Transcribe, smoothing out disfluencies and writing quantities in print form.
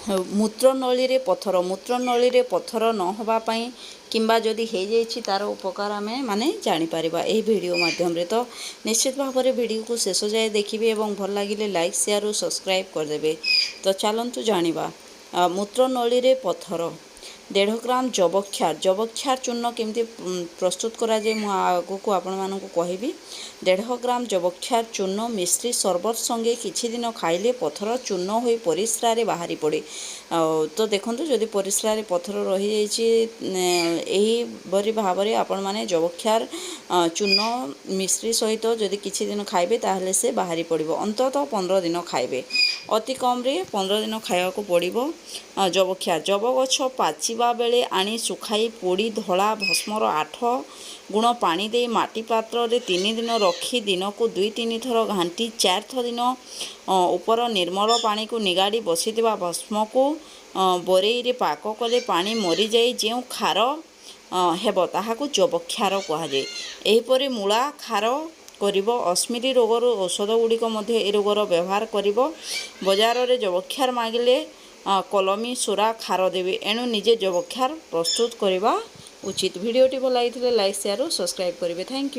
ମୂତ୍ରନଳୀରେ ପଥର, ମୂତ୍ରନଳୀରେ ପଥର ନ ହେବା ପାଇଁ କିମ୍ବା ଯଦି ହେଇଯାଇଛି, ତା'ର ଉପକାର ଆମେ ମାନେ ଜାଣିପାରିବା ଏହି ଭିଡ଼ିଓ ମାଧ୍ୟମରେ। ତ ନିଶ୍ଚିତ ଭାବରେ ଭିଡ଼ିଓକୁ ଶେଷ ଯାଏ ଦେଖିବେ ଏବଂ ଭଲ ଲାଗିଲେ ଲାଇକ୍, ସେୟାର ଓ ସବସ୍କ୍ରାଇବ୍ କରିଦେବେ। ତ ଚାଲନ୍ତୁ ଜାଣିବା। ମୂତ୍ରନଳୀରେ ପଥର, 1.5 ଗ୍ରାମ ଯବକ୍ଷାର। ଯବକ୍ଷାର ଚୂର୍ଣ୍ଣ କେମିତି ପ୍ରସ୍ତୁତ କରାଯାଏ, ମୁଁ ଆଗକୁ ଆପଣମାନଙ୍କୁ କହିବି। 1.5 ଗ୍ରାମ ଯବକ୍ଷାର ଚୂର୍ଣ୍ଣ ମିଶ୍ରି ସରବତ ସଙ୍ଗେ କିଛି ଦିନ ଖାଇଲେ ପଥର ଚୂର୍ଣ୍ଣ ହୋଇ ପରିସ୍ରାରେ ବାହାରି ପଡ଼େ। ଆଉ ତ ଦେଖନ୍ତୁ, ଯଦି ପରିସ୍ରାରେ ପଥର ରହିଯାଇଛି, ଏହିପରି ଭାବରେ ଆପଣମାନେ ଯବକ୍ଷାର ଚୂର୍ଣ୍ଣ ମିଶ୍ରି ସହିତ ଯଦି କିଛି ଦିନ ଖାଇବେ, ତାହେଲେ ସେ ବାହାରି ପଡ଼ିବ। ଅନ୍ତତଃ 15 ଦିନ ଖାଇବେ। ଅତି କମ୍ରେ 15 ଦିନ ଖାଇବାକୁ ପଡ଼ିବ। ଯବକ୍ଷାର, ଯବ ଗଛ ପାଚିବା ବେଳେ ଆଣି ଶୁଖାଇ ପୋଡ଼ି ଧଳା ଭସ୍ମର 8 ଗୁଣ ପାଣି ଦେଇ ମାଟି ପାତ୍ରରେ 3 ଦିନ ରଖି ଦିନକୁ ଦୁଇ ତିନି ଥର ଘାଣ୍ଟି ଚାରିଥ ଦିନ ଉପର ନିର୍ମଳ ପାଣିକୁ ନିଗାଡ଼ି ବସିଥିବା ଭସ୍ମକୁ ବରେଇରେ ପାକ କଲେ ପାଣି ମରିଯାଇ ଯେଉଁ ଖାର ହେବ, ତାହାକୁ ଯବକ୍ଷାର କୁହାଯାଏ। ଏହିପରି ମୂଳା ଖାର କରିବ। ଅସ୍ମିରି ରୋଗରୁ ଔଷଧ ଗୁଡ଼ିକ ମଧ୍ୟ ଏ ରୋଗର ବ୍ୟବହାର କରିବ। ବଜାରରେ ଯବକ୍ଷାର ମାଗିଲେ କଲମୀ ସୋରା ଖାର ଦେବେ। ଏଣୁ ନିଜେ ଯବକ୍ଷାର ପ୍ରସ୍ତୁତ କରିବା ଉଚିତ। ଭିଡ଼ିଓଟି ଭଲ ଲାଗିଥିଲେ ଲାଇକ୍, ସେୟାର ଓ ସବସ୍କ୍ରାଇବ୍ କରିବେ। Thank you.